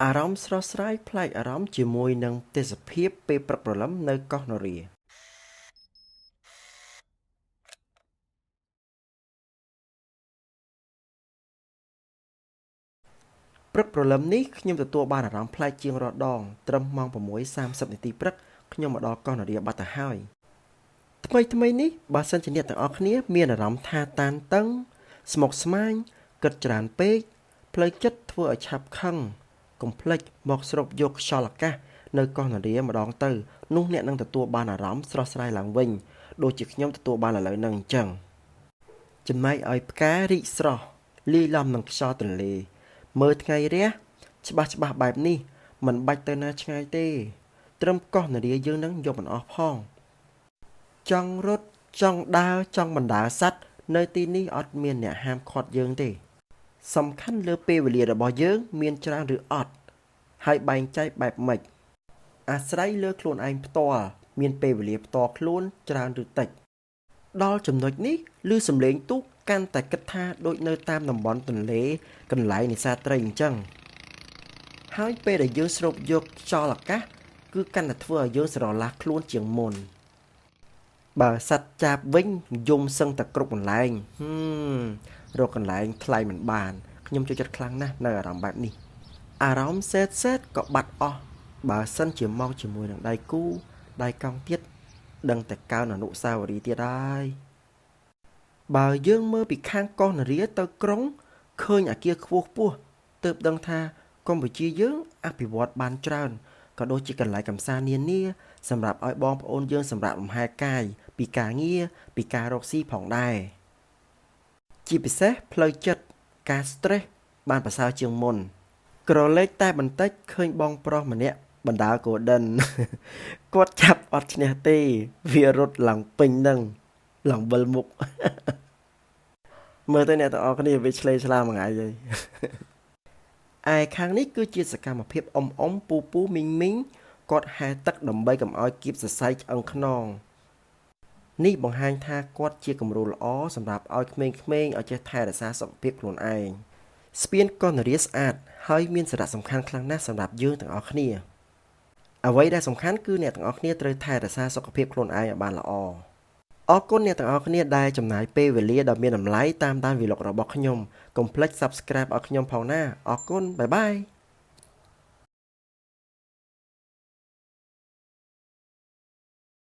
អារម្មណ៍ស្រស់ស្រាយប្លែកអារម្មណ៍ជាមួយនឹងទេសភាពពេលព្រឹកព្រលឹមនៅកោះនរាព្រឹកព្រលឹមនេះខ្ញុំទទួលបានអារម្មណ៍ប្លែកជាងរាល់ដងត្រឹមម៉ោង6:30នាទីព្រឹកខ្ញុំមកដល់កោះនរាបាត់ទៅហើយថ្មីៗនេះបើសិនជាអ្នកទាំងអស់គ្នាមានអារម្មណ៍ថាតានតឹងស្មុគស្មាញគិតច្រើនពេកផ្លូវចិត្តធ្វើឲ្យឆាប់ខឹងកុំភ្លេចមកស្រូបយកខ្យល់អាកាសនៅកោះនរាម្ដងទៅនោះអ្នកនឹងទទួលបានអារម្មណ៍ស្រស់ស្រាយឡើងវិញដូចជាខ្ញុំទទួលបានឥឡូវហ្នឹងអញ្ចឹងចំណែកឲ្យផ្ការីកស្រស់លាយឡំនឹងខ្យល់ទន្លេមើលថ្ងៃរះច្បាស់បែបនេះមិនបាច់ទៅណាឆ្ងាយទេត្រឹមកោះនរាយើងនឹងយកមិនអស់ផងចង់រត់ចង់ដើរចង់បណ្ដើរសត្វនៅទីនេះអត់មានអ្នកហាមឃាត់យើងទេសំខាន់លើពេលវេលារបស់យើងមានច្រើនឬអត់ហើយបែងចែកបែបម៉េចអាស្រ័យលើខ្លួនឯងផ្ទាល់មានពេលវេលាផ្ទាល់ខ្លួនច្រើនឬតិចដល់ចំណុចនេះឮសំឡេងទូកកាន់តែគិតថាដូចនៅតាមតំបន់ទន្លេកន្លែងនេសាទត្រីអញ្ចឹងហើយពេលដែលយើងស្រូបយកខ្យល់អាកាសគឺកាន់តែធ្វើឲ្យយើងស្រឡះខ្លួនជាងមុនបើសត្វចាបវិញយំសឹងតែគ្រប់កន្លែងរកកន្លែងថ្លៃមិនបានខ្ញុំចូលចិត្តខ្លាំងណាស់នៅអារម្មណ៍បែបនេះអារម្មណ៍សេតក៏បាត់អស់បើសិនជាមកជាមួយនឹងដៃគូដៃកង់ទៀតដឹងតែកើនអនុស្សាវរីយ៍ទៀតហើយបើយើងមើលពីខាងកោះនរាទៅក្រុងឃើញអាគារខ្ពស់ទើបដឹងថាកម្ពុជាយើងអភិវឌ្ឍបានច្រើនក៏ដូចជាកន្លែងកម្សាន្តនានាសម្រាប់ឲ្យបងប្អូនយើងសម្រាប់លំហែកាយពីការងារពីការរកស៊ីផងដែរជាពិសេសផ្លូវចិត្តការ stress បានប្រសើរជាងមុនក្រឡេកតែបន្តិចឃើញបងប្រុសម្នាក់បណ្ដើ Golden គាត់ចាប់អត់ឈ្នះទេវារត់ឡើងពេញនឹងឡើងវិលមុខមើលទៅអ្នកទាំងអស់គ្នាវាឆ្លេឆ្លាមួយថ្ងៃហើយឯខាងនេះគឺជាសកម្មភាពអ៊ំពូពូមីងគាត់ហែទឹកដើម្បីកុំឲ្យគៀបសរសៃឆ្អឹងខ្នងនេះបង្ហាញថាគាត់ជាគំរូល្អសម្រាប់ឲ្យក្មេងៗឲ្យចេះថែរក្សាសុខភាពខ្លួនឯងស្ពានកោះនរាស្អាតហើយមានសារៈសំខាន់ខ្លាំងណាស់សម្រាប់យើងទាំងអស់គ្នាអ្វីដែលសំខាន់គឺអ្នកទាំងអស់គ្នាត្រូវថែរក្សាសុខភាពខ្លួនឯងឲ្យបានល្អអរគុណអ្នកទាំងអស់គ្នាដែលចំណាយពេលវេលាដ៏មានតម្លៃតាមដានវីដេអូរបស់ខ្ញុំកុំភ្លេច Subscribe ឲ្យខ្ញុំផងណាអរគុណបាយបាយ។